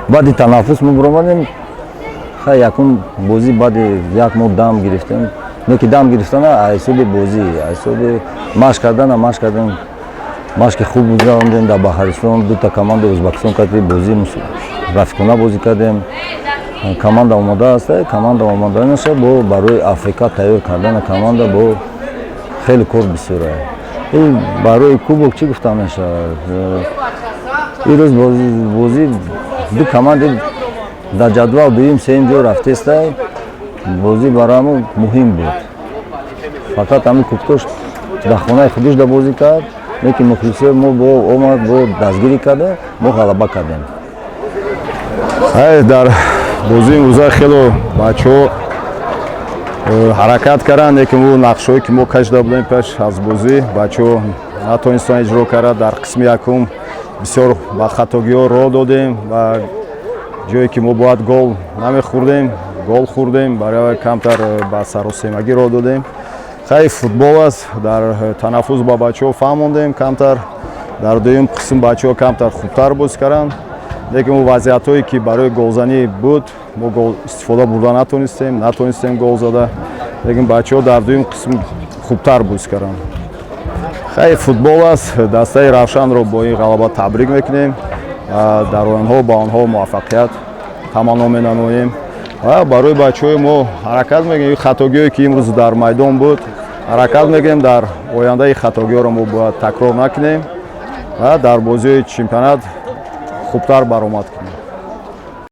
Баъди танаффус мо биромадем. Хай, якум бозӣ баъди як моҳ дам гирифтем. Не ки дам гирифтана, ҳисоби бозӣ, ҳисоби машқ кардана, машқ кардем. Машқи хуб гузарондем дар Баҳаристон. Дута командаи Ӯзбекистон кардем, бозӣ рафиқона бозӣ кардем. Команда омода аст, команда омода наша, бо барои АФК тайёр кардана команда бо хеле кор бисёр. Барои кубок чӣ гуфта мешавад? Ирӯз бозӣ ду команди дар ҷадвал дуюм, сеюм ҷо рафтеста, бозӣ барои муҳим буд. Фақат ҳамин Куктош дар хонаи худиш да бозӣ кард, лекин мухлисои мо бо омад, бо дастгирӣ карда, мо ғалаба кардем. Дар бозии имрӯза хело бачаҳо ҳаракат карданд, лекин ӯ нақшҳое, ки мо кашида будем пеш аз бозӣ, бачаҳо натонистанд иҷро карда. Дар қисми якум бисёр ба хатогиҳо роҳ додем ва ҷое ки мо бояд гол намехӯрдем, гол хӯрдем. Барои камтар ба саросемагӣ роҳ додем. Хай, футбол аст. Дар танаффус ба бачаҳо фаҳмондем камтар. Дар дуюм қисм бачаҳо камтар хубтар бозӣ карданд, лекин ӯ вазъиятҳое, ки барои голзанӣ буд, мо гол истифода бурда натонистем, натонистем гол зада. Лекин бачаҳо дар дуюм қисм хубтар бозӣ карданд. Хай, футбол аст. Дастаи Равшанро бо ин ғалаба табрик мекунем, дар оянҳо ба онҳо муваффақият таманно менамоем ва барои бачаҳои мо ҳаракат мекунем. Хатогиҳое, ки имрӯз дар майдон буд, ҳаракат мекунем, дар ояндаи хатогиҳоро мо бояд такрор накунем ва дар бозиҳои чемпионат хубтар баромад кунем.